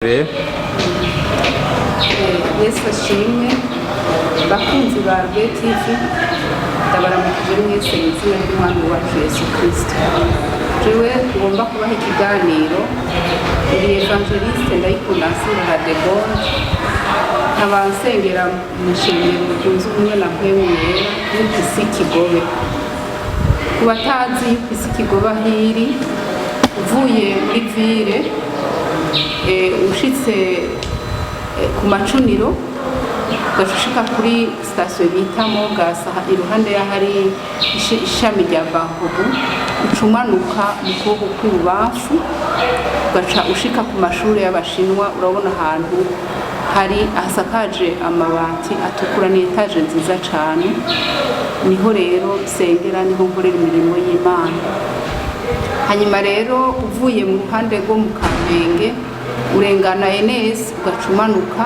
Rero Yesu ashimwe, bakunzi ba RTV, ndabaramukije mwese mu izina ry'Umwami wacu Yesu Kristo. Jewe ngomba kubaha ikiganiro, ndi evangeliste Ndayikunda Nsinga Degonde, nkaba nsengera mu ishengero ryunze ubumwe na Mpwemu Yera UPC Kigobe. Ku batazi UPC Kigobe aho iri, uvuye muri ville, ushitse ku Macuniro, ugaca kuri sitasiyo bita Mogasa, iruhande y'ahari ishami rya Bankobu, uca umanuka mu kuboko kw'ibubamfu, ugaca ushika ku mashuri y'Abashinwa. Urabona ahantu hari hasakaje amabati atukura, ni etaje nziza cane. Niho rero nsengera, niho nkorera imirimo y'Imana. Hanyuma rero uvuye mu ruhande rwo mu Kamenge, urengana Enes, ugaca umanuka,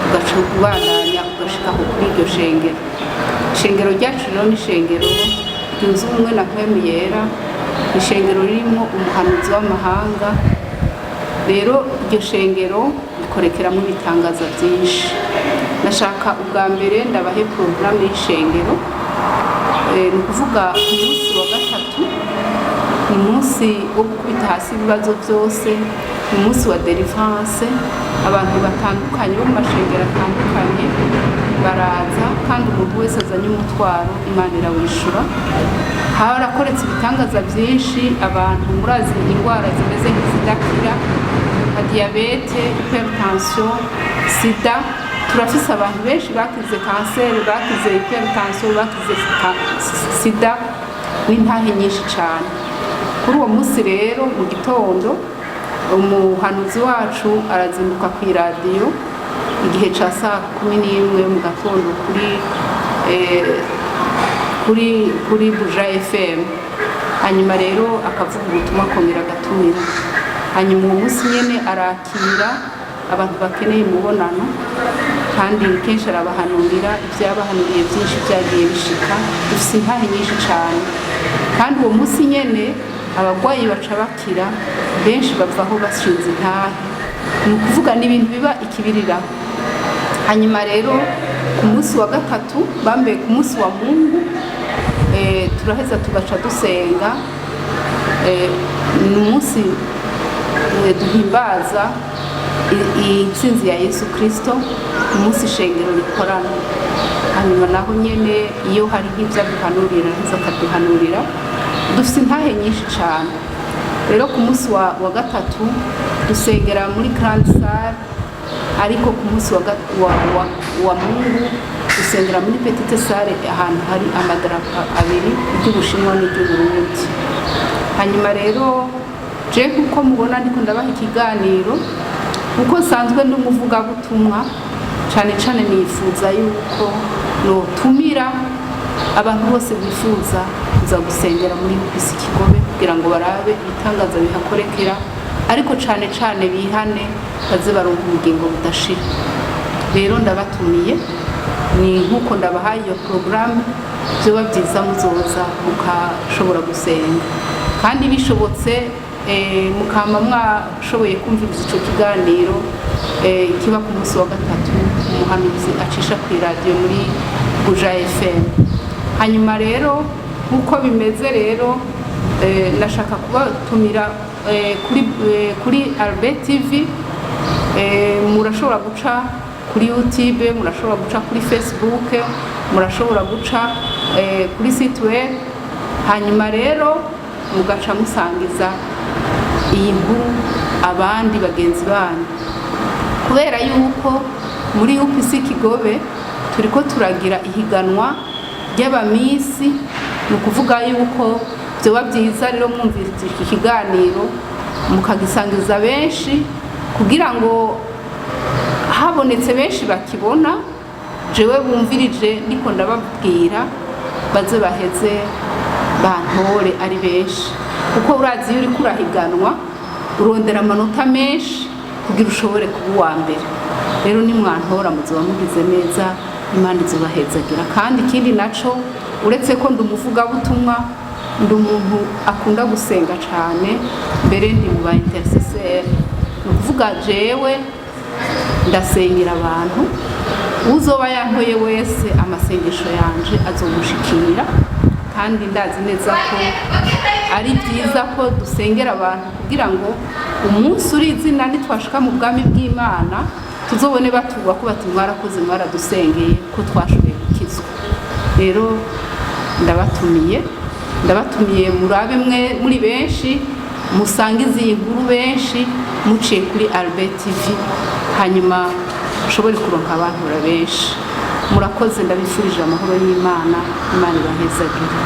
ugaca ubandanya ugashika aho kuri iryo shengero. Ishengero ryacu rero ni ishengero ryunze ubumwe na Mpwemu Yera, ni ishengero ririmo umuhanuzi w'amahanga. Rero iryo shengero rikorekeramo ibitangaza byinshi. Nashaka ubwa mbere ndabahe porogaramu y'ishengero. Ni ukuvuga ku munsi wa gatatu ni umunsi wo gukubita hasi ibibazo byose, ni umunsi wa delivrance. Abantu batandukanye bo mu mashengero atandukanye baraza, kandi umuntu wese azanye umutwaro Imana irawishura. Harakoretse ibitangaza byinshi. Abantu murazi indwara zimeze nk'izidakira, nka diyabete, hypertension, sida. Turafise abantu benshi bakize kanseri, bakize hypertension, bakize sida n'intahe nyinshi cyane. Kuri uwo munsi rero mu gitondo umuhanuzi wacu arazinduka ku iradiyo igihe cya saa 11 mu gatondo kuri Buja FM. Hanyuma rero akavuga ubutumwa, akongera agatumira. Hanyuma uwo munsi nyene arakira abantu bakeneye umubonano, kandi kenshi arabahanurira. Ibyo yabahanuriye byinshi byagiye bishika. Dufise intahe nyinshi cyane. Kandi uwo munsi nyene abarwayi baca bakira, benshi bavaho bashinze intahe. Ni ukuvuga ni ibintu biba ikibiriraho. Hanyuma rero ku munsi wa gatatu, bambaye ku munsi wa Mungu, turaheza tugaca dusenga. Ni umunsi duhimbaza intsinzi ya Yesu Kristo, umunsi ishengero rikorana. Hanyuma naho nyene iyo hari nk'ibyo aduhanurira, araheza akaduhanurira. Dufite intahe nyinshi cyane. Rero ku munsi wa gatatu dusengera muri grande salle, ariko ku munsi wa Mungu dusengera muri petite salle, ahantu hari amadarapo abiri, iry'Ubushinwa n'iry'Uburundi. Hanyuma rero je kuko mubona ndiko ndabaha ikiganiro, kuko nsanzwe ndi umuvugabutumwa, cane cane nifuza yuko notumira abantu bose bifuza kuza gusengera muri UPC Kigobe kugira ngo barabe ibitangaza bihakorekera, ariko cane cane bihane, baze baronka ubugingo budashira. Rero ndabatumiye, ni nk'uko ndabahaye iyo porogaramu, byoba byiza muzoza mukashobora gusenga, kandi bishobotse mukama mwashoboye kumviriza ico kiganiro kiba ku munsi wa gatatu, umuhanuzi acisha ku iradiyo muri Buja FM. Hanyuma rero nk'uko bimeze rero, nashaka kubatumira kuri Albert TV. Murashobora guca kuri YouTube, murashobora guca kuri Facebook, murashobora guca kuri site web. Hanyuma rero mugaca musangiza iyi nkuru abandi bagenzi banyu, kubera yuko muri UPC Kigobe turiko turagira ihiganwa ry'abamisi. Ni ukuvuga yuko byoba byiza rero mwumvise iki kiganiro mukagisangiza benshi, kugira ngo habonetse benshi bakibona jewe bumvirije niko ndababwira, baze baheze bantore ari benshi. Kuko urazi iyo uriko urahiganwa urondera amanota menshi kugira ushobore kuba uwa mbere. Rero nimwantora muzoba mugize neza, Imana izobahezagira. Kandi ikindi naco, uretse ko ndi umuvugabutumwa, ndi umuntu akunda gusenga cane, mbere ndi mu ba intercesseur. Ni ukuvuga jewe ndasengera abantu, uzoba yantoye wese amasengesho yanje azomushikira. Kandi ndazi neza ko ari byiza ko dusengera abantu kugira ngo umunsi uri izina nitwashika mu bwami bw'Imana tuzobone batugwa ko bati: "Mwarakoze, mwaradusengeye ko twashoboye gukizwa." Rero ndabatumiye, ndabatumiye, murabe mwe muri benshi, musangize iyi nkuru benshi muciye kuri Albert TV, hanyuma ushobore kuronka abantu benshi. Murakoze, ndabifurije amahoro y'Imana. Imana ibahezagire.